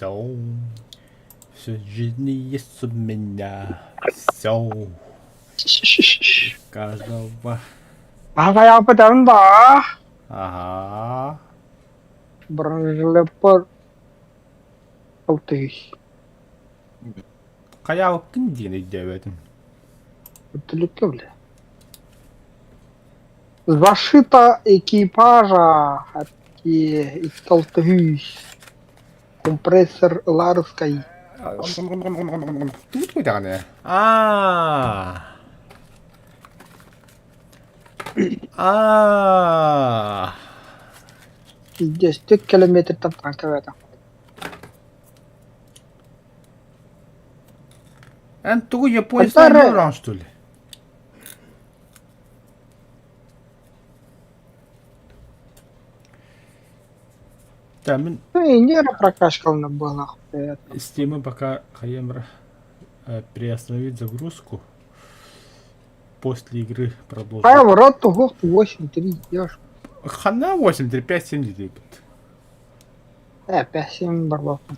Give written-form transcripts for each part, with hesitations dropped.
Все. Все в жизни есть у меня. Все. Каждого. Аҕайааппытын да Ага. бронежилеппар алтыһый. Хайаабыккын диэн өйдөөбөтүм. Өттүлүккэ бile. Защита экипажа икки Компрессор Ларскай. Тут даҕаны. Аа. Аа. Пиздец, километртан танка Эн тугу японецтан олорон что ли? Да, мин Ну и нейропрокачка была. Стимы пока хаемр приостановить загрузку. После игры продолжим. Павел, рот 8-3, ешь. Хана 8-3, 5-7 диэбит. 5-7 барбаппын.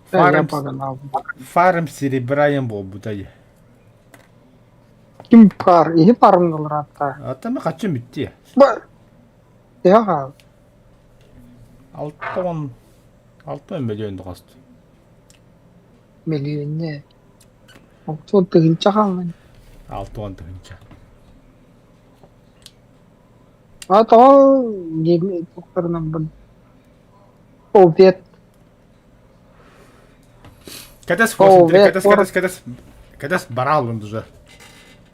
Фарм, фарм серебраем буолбута Ким пар, иһи парын ылыраатта. Ата мы хачым бүтти. Төһө хаал? 6 6 миллион тоҕост. Миллионне. 60 тыһыынча хааллын. 60 тыһыынча. А тоҕо туохтарынан бын Обед. Кэтэс, кэтэс, кэтэс, кэтэс, кэтэс, бараалын уже.